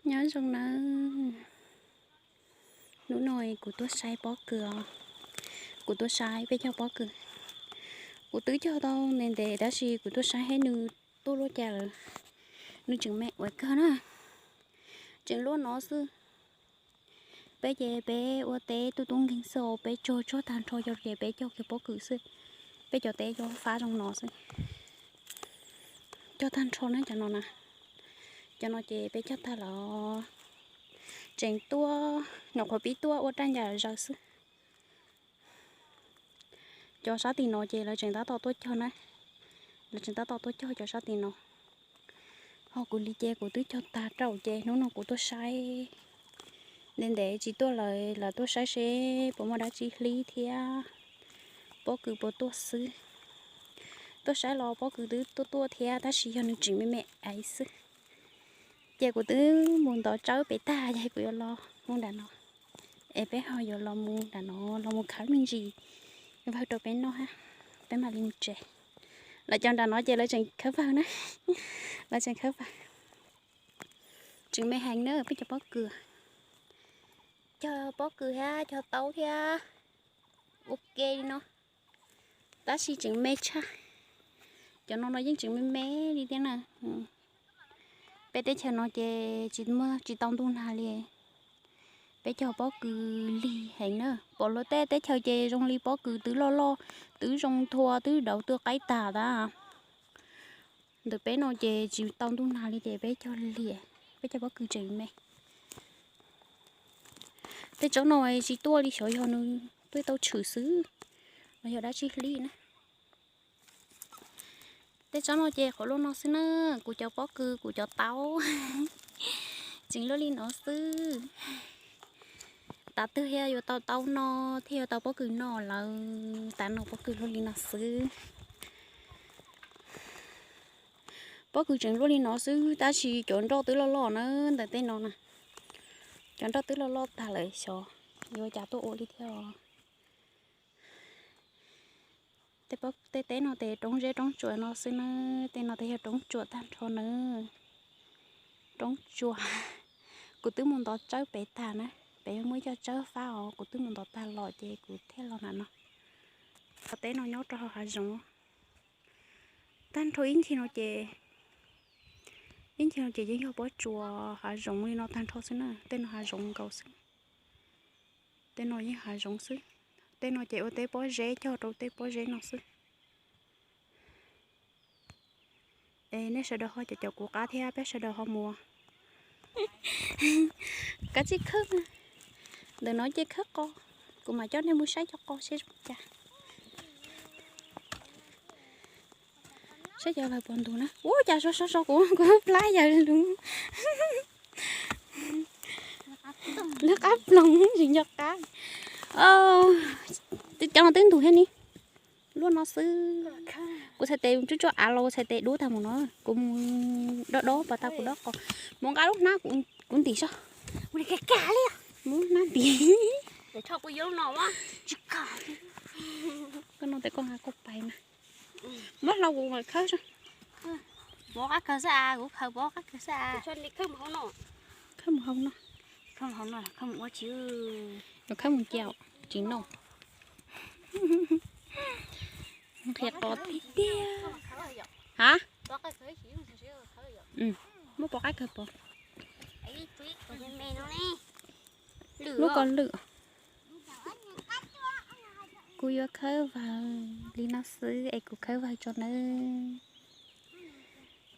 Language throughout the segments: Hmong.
Nyob zoo nawb. Hnub no kuv tuaj saib pob kws os. Kuv tuaj saib peb cog pob kws. Kuv twb cog tau ntev ntev tab sis kuv tuaj saib seb nws tuaj luaj cas lawm. Nws tseem me ua kawg na. Tseem luaj no xwb. Peb ces peb ua teb tub tub nkeeg xwb, peb cog tsuag tag nrho ces peb cog kiag pob kws xwb. Peb cov teb cog fab zoo no xwb. Cog tag nrho na cov no na. Cov no ces peb cog tag los tseem tuaj, nyuam qhuav pib tuaj ua raj ncas zaws xwb. Cov sab tim no ces lawv tseem tab tom tuaj cog na. Lawv tseem tab tom tuaj cog cov sab tim no. Ho kuv li ces kuv twb cog tag rau ces hnub no kuv tuaj saib. Ntev ntev tsis tuaj lawm, lawv tuaj saib seb puas muaj dab tsi hlib thiab pob kws puas tuaj xwb. Tuaj saib los pob kws twb tuaj tuaj thiab tab sis yog nws tseem me me aiv xwb. Ces kuv twb mus ntov tsawb pem tag ces kuv yuav los mus nram no. Es peb ho yuav los mus nram no, los mus khawb me ntsis vawg rau peb noj hab, peb mam li mus tsev. Lawv cov nram no ces lawv tseem khawb vawg na. Lawv tseem khawb vawg. Tseem me heev na peb cov pob kws. Cog pob kws thiab cog taub thiab ua ke li no. Tab sis tseem me tshaj. Cov no no yeej tseem me me li thiab na. Peb teb chaws no ces tsis muaj, tsis tau ntuj nag li. Peb cog pob kws lig heev na. Pom luag tej teb chaws ces zoo li pob kws twb loj loj, twb zoo nthua, twb dauv twb qaib tag tas. Ntawm peb no ces tsis tau ntuj nag li ces peb cog lig, peb cog pob kws tseem me. Tej tsob no tsis tuaj li, xyov yog nws tuaj tau tshwm xwb los yog dab tsi hlib na. Tej tsob no ces qhuav luaj no xwb na, kuv cov pob kws kuv cov taub. Tseem luaj li no xwb. Tav twg thiaj yuav tau taub no, thiaj yuav tau pob kws no lawm, tav no pob kws luaj li no xwb. Pob kws tseem luaj li no xwb tab sis cov nroj twb loj loj na, ntawm tej no na. Cov nroj twb loj loj tag lawm, xyov yuav cas tuaj ua li thiab. Tej teb no tes roob zeb roob tsuas no xwb na, tej no tes yog roob tsuas tag nrho na. Roob tsuas. Kuv twb mus ntov tsawb pem tag na, pem muaj ib co tsawb fab os, kuv twb mus ntov tag los ces kuv thiaj los nram no. Cov teb no nyob rau hauv hav zoov. Tag nrho ib ncig no ces, ib ncig no ces yeej yog pob tsuas hav zoov li no tag nrho xwb na, tej no hav zoov nkaus xwb. Tej no yeej hav zoov xwb. Tej no ces ua teb pob zeb cog rau teb pob zeb no xwb. Es nej sawv daws ho caum caum kuv qab thiab peb sawv daws ho mus. Kav tsij khawb, ntawm no ces khawb qos, kuv mam coj nej mus saib cov qos seb zoo cas. Saib cov vawg puas ntug na. Ua cas so so so kuv, kuv plab yawg lub, lub qab ploog tsis nco qab. Cov no twb ntug thiab ni. Luaj no xwb. Kuv txhais tes tsuj tsuaj av los kuv txhais tes dub tag mus no. Kuv mus dob dob pas tas kuv dob qos. Mus nqa lub hnab kuv ntim so. Mus hnab ntim. Koj no tes koj nqa koj pais mas. Muab hlau kuv mam khawb so. Khawb mus hauv no. Khawb mus ua tsi, khawb mus cia tsis noj. Qhia qos tiag tiag. Ha? Muab pov qaib kawg pov. Lub ko lwm. Kuv yuav khawb vawg li no xwb es kuv khawb vawg tso nawb.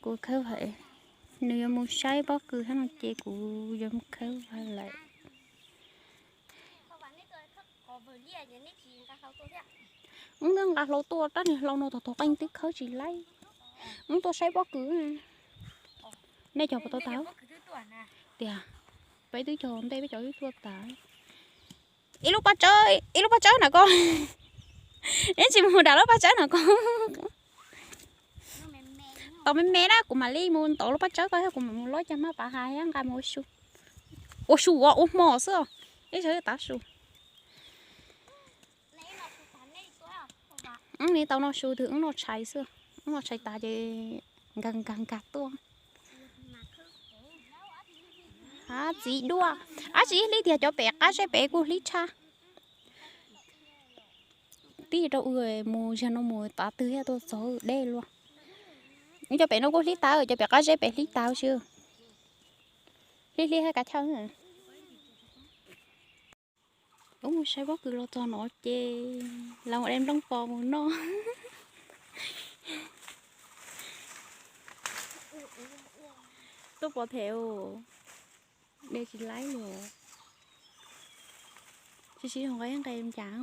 Kuv khawb vawg, nws yuav mus saib pob kws thiab no ces kuv yuav mus khawb vawg lawm. Wb twb nqa hlau tuaj rab niag hlau no tog tog qeej twb khawb tsis laib. Wb tuaj saib pob kws. Nej cog puas tau tag? Tias peb twb cog ntej peb cov twb tuaj tag. Ib lub pob tsawb, ib lub pob tsawb na koj. Ib tsis mus dam lub pob tsawb na koj. Tau me me na kuv mam li mus ntov lub pob tsawb koj thiab kuv mam mus lob cag mab pav has thiab nqa mus ua su. Ua su ua ua hmo xwb. Ib sawv tav su. Wb li tau noj su twg wb noj tshais xwb. Wb noj tshais tas ces nkag nkag nkag tuaj. Txiv duaj, ab tsis ib hlib tiag, cov pem qab zeb pem kuj hlib tshaj. Tib rau mus zag no mus tav twg thiaj tuaj txog dej luaj. Cov pem no kuj hlib tag, cov pem qab zeb pem hlib tag xwb. Hlib hlib hab kav chawj. Wb mus saib pob kws los txog no ces lawv mus de nplooj pos mus noj. Tuaj pov them, de tsis laib li. Tsis sib nqa nqe cas.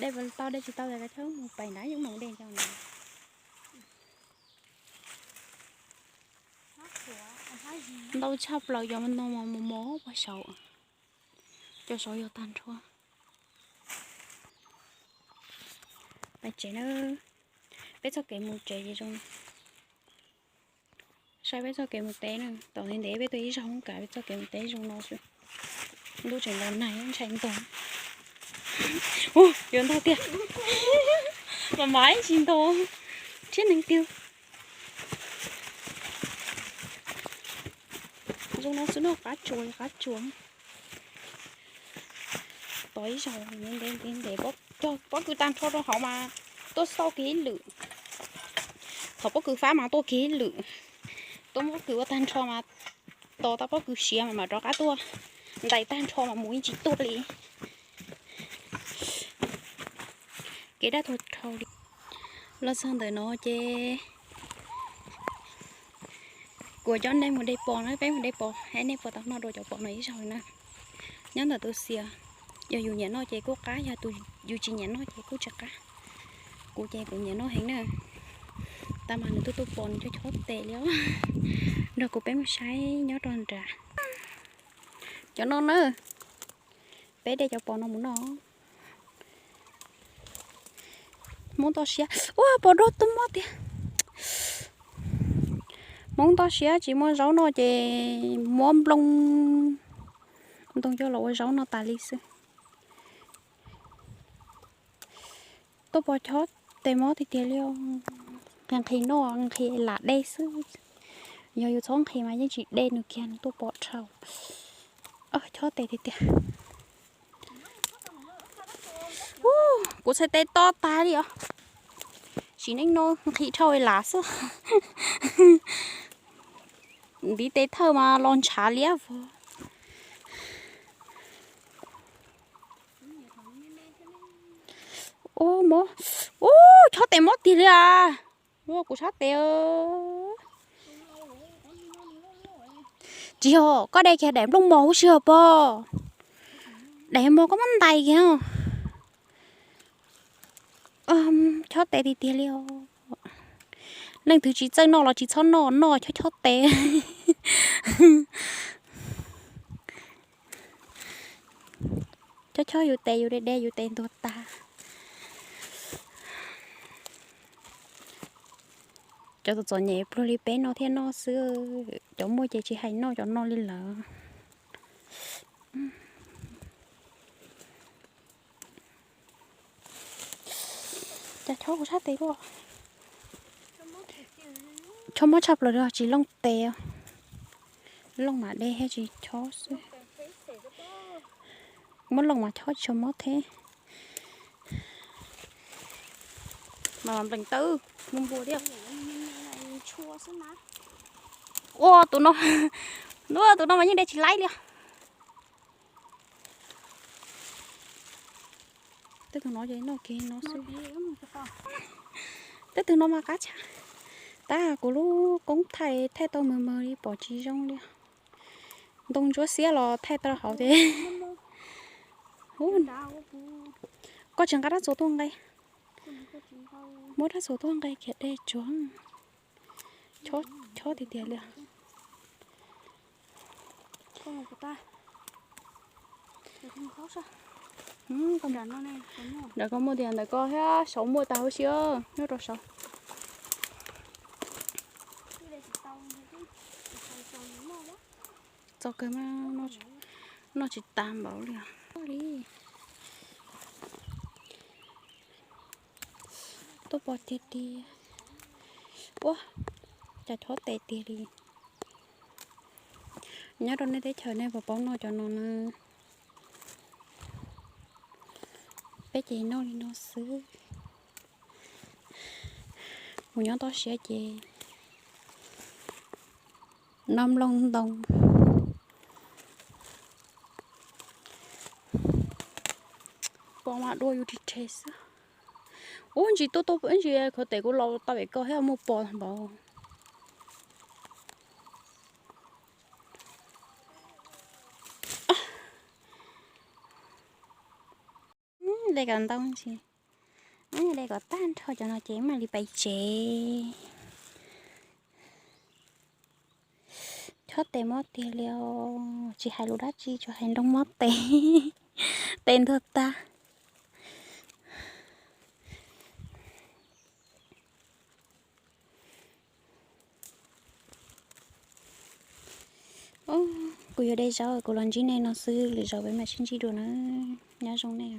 De tau de tsis tau tas kav chawj mus pais nrad yeej mus de cov no. Ntau tshaj plaws cov no mos mos pog saud, cov saud yog tag nrho. Pais tsev na, peb txoj kev mus tsev ces zoo. Saib peb txoj kev mus teb na, tom ntev ntev peb tuaj ib zaug kav peb txoj kev mus teb zoo no xwb. Ntuj tseem los nag ntshai ntog. Ua yuav ntog tiag. Mas mas ib tsis ntog, thiab neeg twg. Zoo no xwb no qab tsuas qab tsuas. Tos ib zaug ntev ntev ntev, cog pob kws tag nrho rau hauv mas tuaj xauj kiag ib lwm. Thaum pob kws fab mas tuaj kiag ib lwm. Tuaj muab pob kws ua tag nrho mas tos tau pob kws siav mas mam rov qab tuaj. Ntais tag nrho mas mus yeej tsis tuaj li. Kev dab tuag dhau li. Los txog ntawm no ces kuv coj nej mus de pos na, peb mus de pos, nej puas tau noj dua cov pos no ib zaug na. Nyob ntawm tus xias, yog yus nyiam noj ces kuj qab, yog tus yus tsis nyiam noj ces kuj tsis qab. Kuv ces kuv nyiam noj heev na. Tab mas nws tuaj tuaj pos nws coj chob tes li os. Nrog kuv peb mus saib nyob rau nrad. Cov no na, peb de cov pos no mus noj. Hmoob toj siab, ua pos dog tuaj mob tiag. Hmoob toj siab tsis muaj zaub noj ces muab nplooj ntoo coj los ua zaub noj tas li xwb. Tuaj pos chob tes mob tiag tiag li os. Nqhis noj nqhis lam de xwb. Yog yus txhob nqhis mas yeej tsis de nws kiag, nws tuaj pos dhau. Chob tes tiag tiag. Kuv txhais tes to tas li os. Sim neej no nqhis dhau lam xwb. Ntiv tes thawj mas los ntshav liab vog. Ua mob, ua chob tes mob tiag li as. Ua kuv sab tes. Tsis yog koj de kiag daim nplooj mos huv si os pog. Daim mos koj muab ntais kiag. Chob tes tiag tiag li os. Leej twg tsis txawj noj los tsis txhob noj, noj chob chob tes. Chob chob yus tes, yus de de yus tes ntuag tag. Cov txom txom nyem pluag li peb no thiaj noj xwb, cov muaj ces tsis hais noj cov no li lawm. Cas chob kuv sab tes luaj. Chob mob tshaj plaws li, tsis looj tes. Looj mam de thiab tsis chob xwb. Muab looj mas chob tsis tshua mob thiab. Mas nplees tawb npua npua thiab. Ua tus no, ua tus no mas yeej de tsis laib li. Tej tug no ces noj kiag no xwb. Tej tug no mas qab tshaj. Tab kuv lub koob thaij thaij tau mawg mawg li pom tsis zoo li. Ntoo ntsuab xiab los thaij tau hauv ces. Koj tsis nqa rab txuas tuaj nqe. Muab rab txuas tuaj nqe kiag de tsuag. Chob tiag tiag li. Ntawm koj muaj tiag, ntawm koj thiab saud muaj tag huv si nyob rau saud. Txaus kawg mas noj tsis tas npaum li. Tuaj pom tiag tiag. Ua, cas chob tes tiag li. Nyob rau nej teb chaws nej puas paub noj cov no na? Peb ces noj li no xwb. Mus nyob toj siab ces noj nplooj ntoo. Pom mas dua yus ris rhe xwb. Ub, ntsis tuaj tuaj ntsis khav tes kuv los tau pem ko thiab muaj pos npaum. De kom ntau ntsis, de kom tag nrho cov no ces mam li pais tsev. Chob tes mob tiag li os, tsis hais lus dab tsi, tsuas hais nroo mob tes, tes ntuag tag. Kuv yuav de zaub, kuv los ntsib nej no xwb, lwm zaus peb mam sib ntsib dua na. Nyob zoo nej.